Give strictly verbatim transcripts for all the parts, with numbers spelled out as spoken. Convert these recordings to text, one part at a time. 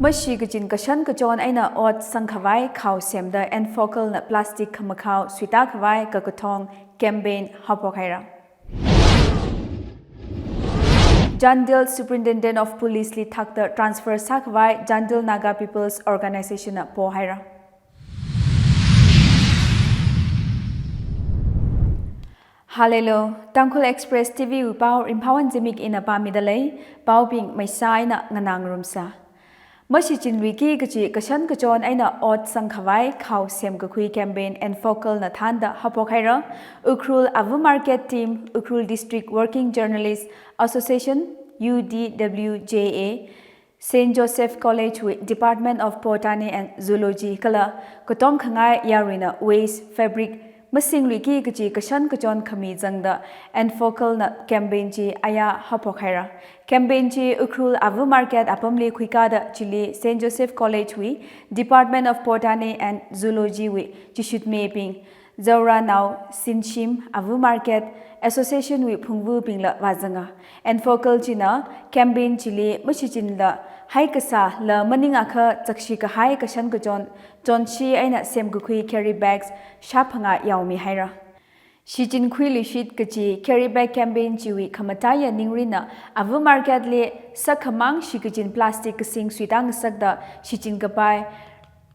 Mashi kachin kashan kachon eina ot sangkhavai khao semda Enfocalna plastic khamakhao suita khavai kakathong campaign haophok haira. Chandel Superintendent of Police li thakta transfer sākhavai Chandel Naga People's Organization na po haira. Hallelujah. Tangkhul Express T V wui pao Rimphawon Zimik ina pāmida lei, paobing maisā eina nganāngarumsa. Mashichinluiki kachi kashan kachon eina ot sangkhavai khao semkakhui campaign Enfocalna thānda haophok haira. Ukhrul Ava Market Team, Ukhrul District Working Journalist Association, U D W J A, Saint Joseph College wui Department of Botany and Zoology kala katom khangai yaruina waste fabric masingluiki kachi kashan kachon khami zangda Enfocalna campaign chi aya haophok haira. Campaign chi Ukhrul Ava Market apamli khuikada chili Saint Joseph College wui Department of Botany and Zoology wui chishutmibing, Zaura Nao Sinshim Ava Market Association wui phungvubingla vāzanga. Enfocal china campaign chili mashichinla haikasā la maningakha zakshi kahai kashan kachon chonshi eina semkakhui carry bags shāphangā yaomi haira. Shichinkhuiluishit kachi carry bag campaign chiwui khamataiya ningrinna Ava Market li sakhamang shikachin plastic kasing suita ngasakda shichin kapai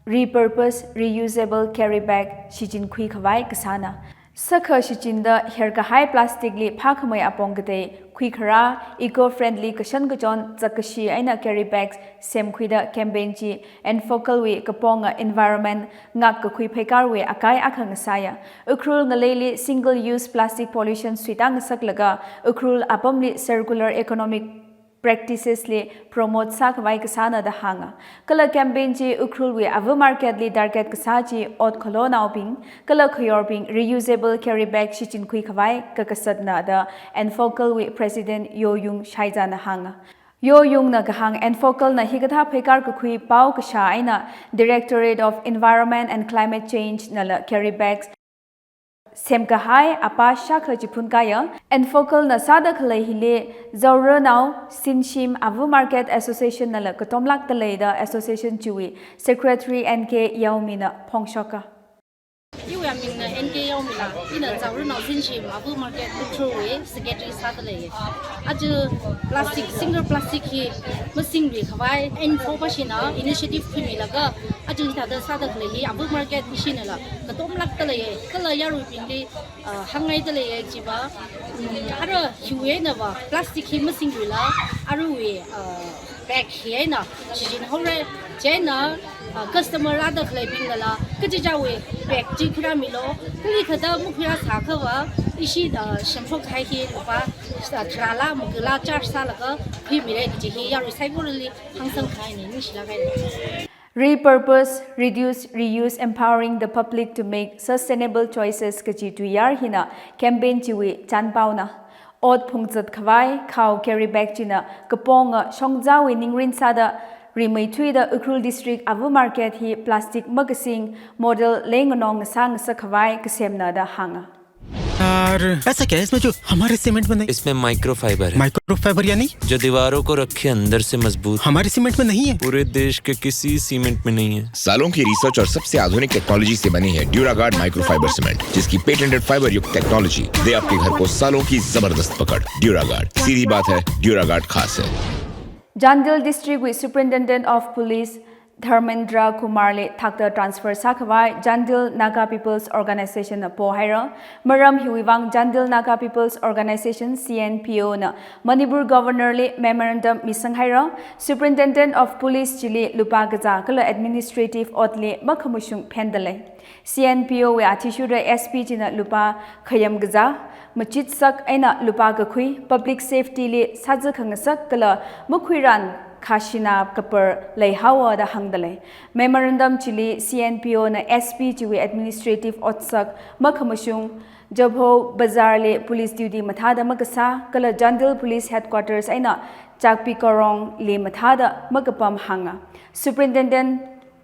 repurpose, reusable carry bag shichinkhui khavai kasāna. Sakha shichinda herkahai plastic li phākhamei apong katei khuikharā eco-friendly kashan kachon zakkashi eina carry bags semkhuida campaign chi Enfocal wui kaponga environment ngakkakhui pheikarwui akai akha ngasāya. Ukhrul ngaleili single use plastic pollution suita ngasaklaga Ukhrul apamli circular economic practices li promote sākhavai kasāna da hānga. Kala campaign chi Ukhrul wui Ava Market li target kasā chi ot kholonaobing kala khayorbing reusable carry bag shichinkhui khavai kakasatna da Enfocal wui President Yoyung Shaijana hānga. Yoyungna kahāng Enfocalna hikathā pheikar kakhui pao kashā eina Directorate of Environment and Climate Change nala carry bags semkahai apā shākha chi phunkaya. Enfocalna sāda khalei hili Zaura Nao Sinshim Ava Market Association nala katomlākda lei da association chiwui Secretary N K Yaomina phongshoka. Iwui amingna N K Yaomila, ina Zaura Nao Sinshim Ava Market Ukhrul wui Secretary sāda lei. Aja plastic, single plastic hi masinglui khavai Enfocalna initiative khuimilaga aja hithāda sāda khalei hi Ava Market ishinala katomlākda lei. Kala yaruibingli, uh, hāngngaida lei chiva, mm, ara hiwui einava plastic hi masingluila aruiwui, uh, bag hi eina shichinhaora. Chieina, uh, customer rāda khaleibingnala kachichāwui bag chi khuirāmilu, kali khada makhuirāsākhava ishi, uh, semphok kahai hi lupā, uh, tharāla magala charge sālaga khuimira kaji hi yarui saikorali hāngsangkhangaina, ningshilāk haira. Repurpose, reduce, reuse, empowering the public to make sustainable choices kaji tuiyār hina campaign chiwui chānpaona. Ot phungzat khavai khao carry bag china kaponga shongzāwui ningrin sāda rimeithuida Ukhrul District Ava Market hi plastic makasing model leinganong ngasā ngasak khavai kasemna da hānga. यार, ऐसा क्या है इसमें जो हमारे सीमेंट में नहीं? इसमें माइक्रोफाइबर है। माइक्रोफाइबर यानी? जो दीवारों को रखे अंदर से मजबूत। हमारे सीमेंट में नहीं है। पूरे देश के किसी सीमेंट में नहीं है। सालों की रिसर्च और सबसे आधुनिक टेक्नोलॉजी से बनी है ड्यूरागार्ड माइक्रोफाइबर सीमेंट, जिसकी पेटेंटेड फाइबर युक्त टेक्नोलॉजी दे आपके घर को सालों की जबरदस्त पकड़। ड्यूरागार्ड, सीधी बात है, ड्यूरागार्ड खास है। Chandel District wui Superintendent of Police Dharmendra Kumar li thakta transfer sākhavai Chandel Naga People's Organization na po haira. Maram hiwui vang Chandel Naga People's Organization, C N P O na Manipur Governor li memorandum misang haira. Superintendent of Police chili lupā kazā kala administrative ot li makhamashung phenda lei. C N P O wui athishurda S P china lupā khayam kazā, machitsak eina lupā kakhui, public safety li sāzā khangasak kala makhuiran khashina kapar leihaowa da hāngda lei. Memorandum chili C N P O na S P chiwui administrative otsak makhamashung, Jabho Bazar li police duty mathāda makasā, kala Chandel Police Headquarters eina Chakpi Korong li mathāda makapam hānga. Superintendent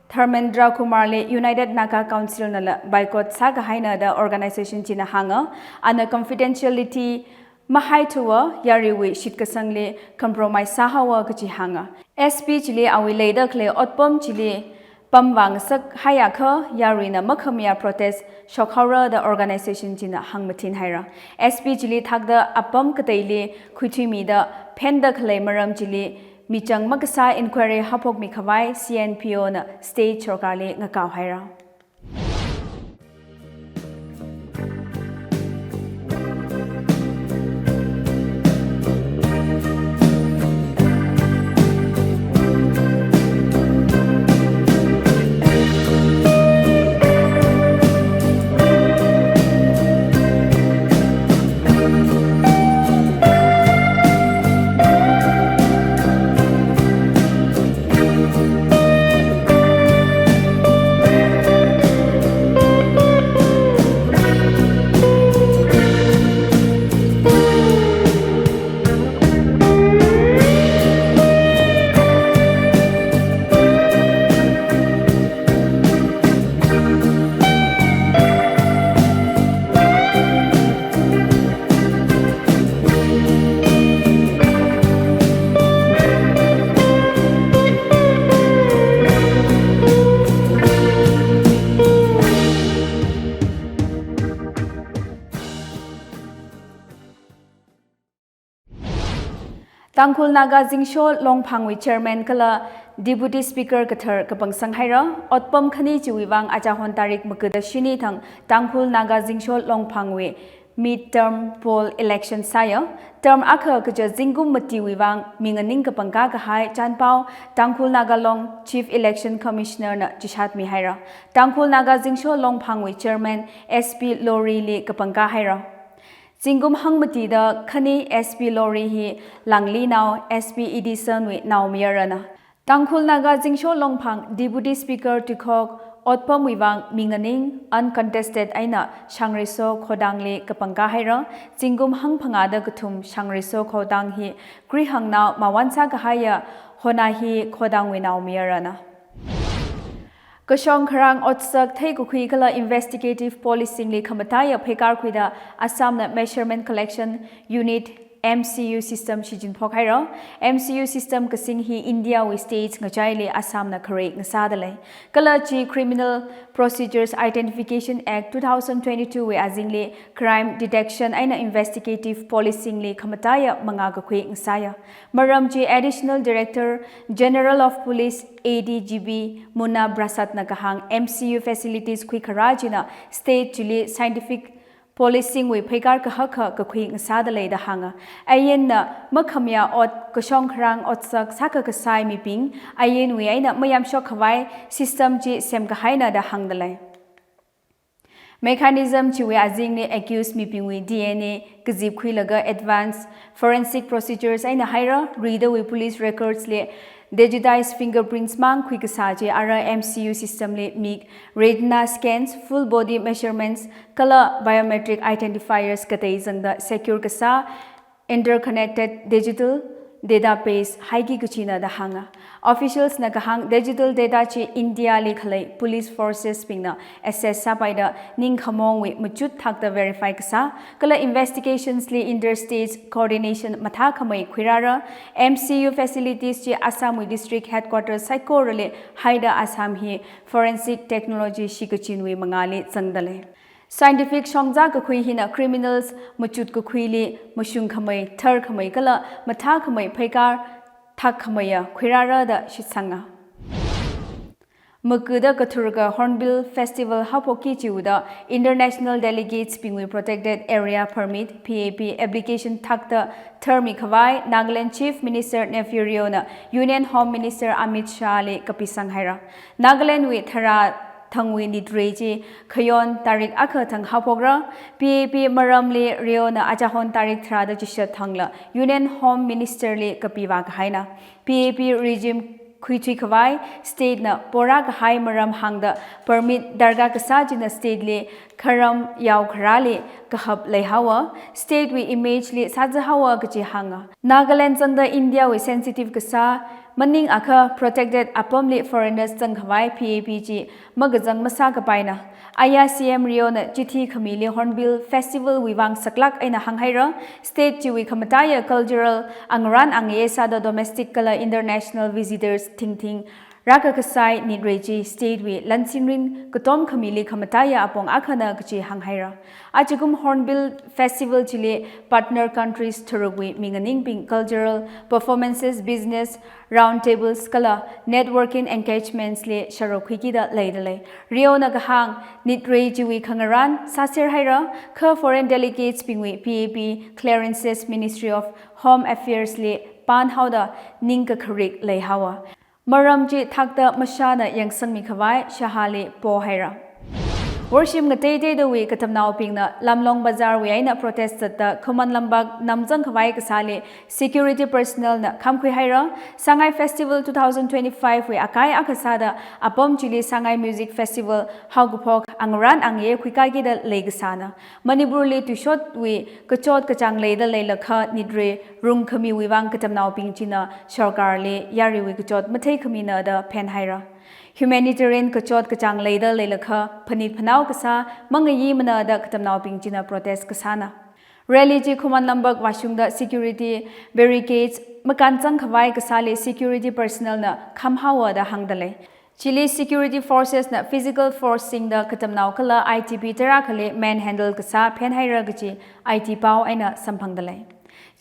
Dharmendra Kumar li United Naga Council nala boycott sākahaina da organization china hānga. Ana confidentiality mahaithuwa, yaruiwui shitkasangli compromise sāhaowa kaji hānga. S P chili awui leida khalei otpam chili pamvāngasak haiakha, yaruina makhamayā protest shokhaora da organization china hāngmathin haira. S P chili thakda apam kateili khuithuimida phenda khalei maram chili michang makasā inquiry haophokmi khavai C N P O na state sorkarli ngakao haira. Tangkhul Naga Zingsho Longphangwui Chairman kala Deputy Speaker kathar kapangsang haira. Otpam khani chiwui vang achahon tarik makada shini thang Tangkhul Naga Zingsho Longphangwui mid-term poll election sāya. Term akha kaja zingkum matiwui vang minganing kapangkā kahai chanpao Tangkhul Naga Long Chief Election Commissioner na chishatmi haira. Tangkhul Naga Zingsho Longphangwui Chairman S P Lorry li kapangkā haira. Zingkum hangmatida khani S P Lorry hi Langli nao S P Edison wui naomayarana. Tangkhul Naga Zingsho Longphang Deputy Speaker tuikhok otpamwui vang minganing uncontested eina Shangriso Khodang li kapangkā haira. Zingkum hangphangāda kathum Shangriso Khodang hi Kruihang nao Mawan sākahaiya Hona hi Khodang wui naomayarana. Kashong kharang otsak theikakhui kala investigative policing li khamataiya pheikar khuida Assam na Measurement Collection Unit, M C U system shichinphok haira. M C U system kasing hi India wui states ngachaili Assam na khare ngasāda lei. Kala chi Criminal Procedures Identification Act two thousand twenty-two wui azingli crime detection eina investigative policing li khamataiya mangā kakhui ngasāya. Maram chi Additional Director General of Police, A D G P, Munna Prasad na kahāng M C U facilities khuikharā china state chili scientific policing wui pheikar kahaka kakhui ngasāda lei da hānga. Ain na makhamayā ot kashong kharang otsak sākakasai mibing ainwui eina mayamshok khavai system chi semkahaina da hāngda lei. Mechanism chiwui azingli accused mibingwui D N A kazip khuilaga advance forensic procedures eina haira, ridawui police records li digitized fingerprints mang khuikasā chi ara M C U system li mik, retina scans, full body measurements, kala biometric identifiers katei zangda secure kasā interconnected digital database haiki kachina da hānga. Officials na kahāng digital data chi India li khalei police forces bingna access sāpaida ningkhamongwui machut thakta verify kasā, kala investigations li interstate coordination mathākhamei khuirāra. M C U facilities chi Assam wui district headquarters saikorali haida Assam hi forensic technology shikachinwui mangāli zangda lei. Scientific shongza kakhui hina criminals machut kakhuili mashungkhamei, tharkhamei kala mathākhamei pheikar thakkhameiya khuirāra da shitsanga. Makada kathurka Hornbill Festival haophokki chiuda international delegates bingwui protected area permit, P A P, application thakta tharmi khavai Nagaland Chief Minister Neiphiu Rio na Union Home Minister Amit Shah li kapisang haira. Nagaland wui tharā thangwui nitrei chi khayon tarik akha thang haophokra. P A P maramli Rio na achahon tarik tharāda chishat thangla Union Home Minister li kapivā kahaina. P A P regime khuithui khavai state na porā kahai maram hāngda permit darkar kasā china state li kharam yao kharāli kahap leihaowa, state wui image li sāzahaowa kaji hānga. Nagaland zangda India wui sensitive kasā Maningakha protected apamli foreigners zangkhavai P A P chi makazang masākapaina. Aya C M Rio na chithi khamili Hornbill Festival wui vang saklāk eina hānghaira, state chiwui khamataiya cultural angarān angayei sāda domestic kala international visitors thingthing rākakasai nitrei chi state wui lansinrin katom khamili khamataiya apong akhana kachi hānghaira. Achikum Hornbill Festival chili partner countries tharukwui minganingbing cultural performances, business roundtables kala networking engagements li sharuk khuikida leidalei. Rio na kahāng, nitrei chiwui khangarān sāser haira, kha foreign delegates bingwui P A P clearances Ministry of Home Affairs li panhaoda ningkakharik leihaowa. Maram chithākda mashāna yangsangmikhavai shahāli pohaira. Worshim ngateiteidawui katamnaobingna Lamlong Bazar wui eina protest zatda Khuman Lampak namzangkhavai kasāli security personnel na khamkhuihaira. Sangai Festival two thousand twenty-five wui akai akha sāda apam chili Sangai Music Festival haokaphok angarān angayei khuikakida leikasāna. Manipurli tuishotwui kachot kachāng leida leilakha nitrei rungkhamiwui vang katamnaobing china sarkarli yaruiwui kachot matheikhamina da phenhaira. Humanitarian kachot kachāng leida leilakha phanit phanao kasā mangayimana da katamnaobing china protest kasāna. Rally chi Khuman Lampak vāshungda security barricades makānzangkhavai kasāli security personnel na khamhaowa da hāngdalei. Chili security forces na physical force singda katamnao kala I T B tarākhali manhandle kasā phenhaira kachi I T pao eina samphangdalei.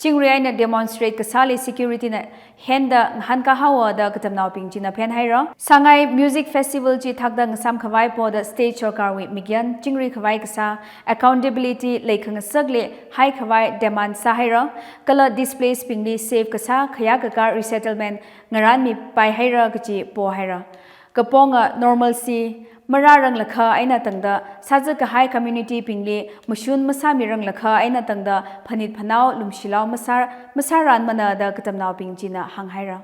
Chingri eina demonstrate kasāli security na henda ngahānkā haowa da katamnaobing china phenhaira. Sangai Music Festival chi thākda ngasāmkhavai poda state sarkarwui mikyan chingrikhavai kasā, accountability leikhangasakli haikhavai demand sāhaira, kala displaced bingli safe kasā khayākakā resettlement ngarānmipai haira kachi pohaira. Kaponga normalcy marāranglakha eina tangda sāzat kahai community bingli mashun masāmiranglakha eina tangda phanit phanao lumshilao masā, masārānmana da katamnaobing china hānghaira.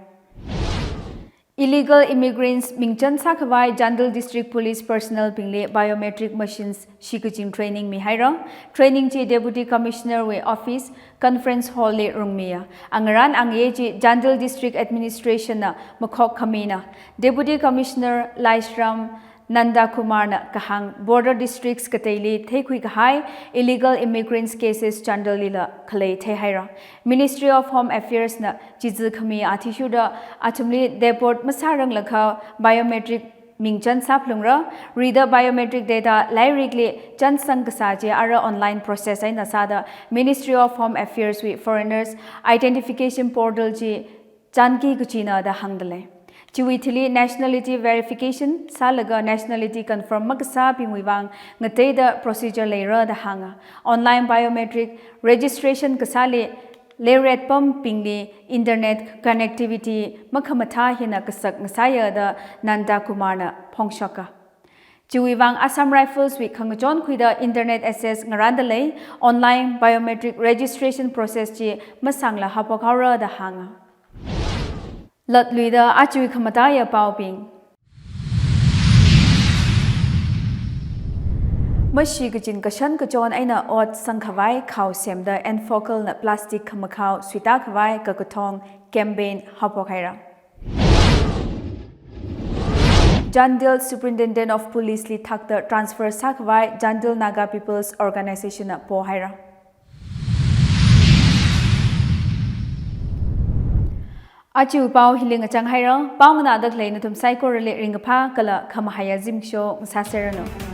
Illegal immigrants mingchan sākhavai Chandel District Police personnel bingli biometric machines shikachin training mihaira. Training chi Deputy Commissioner wui office conference hall li rungmiya. Angarān angayei chi Chandel District Administration na makhok khamina. Deputy Commissioner Laishram Nanda Kumar na kahāng border districts kateili theikhui kahai illegal immigrants cases Chandel lila khalei theihaira. Ministry of Home Affairs na chizi khami athishurda athumli deport masāranglakha biometric mingchan sāphalungra, rida biometric data lairikli chansang kasā chi ara online process eina sāda Ministry of Home Affairs wui Foreigners Identification Portal chi chanki kachina da hāngdalei. Chiwui thili nationality verification sālaga nationality confirm makasābingwui vang ngateida procedure leira da hānga. Online biometric registration kasāli leiret pambingli internet connectivity makhamathā hina kasak ngasāya da Nanda Kumar na phongshoka. Chiwui vang Assam Rifles wui khangachon khuida internet access ngarāndalei, online biometric registration process chi masāngla haophok haora da hānga. Latluida achiwui khamataiya paobing. Mashi kachin kashan kachon eina ot sangkhavai khao semda Enfocal na plastic khamakhao suitākhavai kakathong campaign haophok haira. Chandel Superintendent of Police li thakta transfer sākhavai Chandel Naga People's Organization na pohaira. Achiwui pao hili ngachang haira, pao nganāda khalei nathum saikorali ringkaphā kala khamahaiya zimiksho ngasāserranu.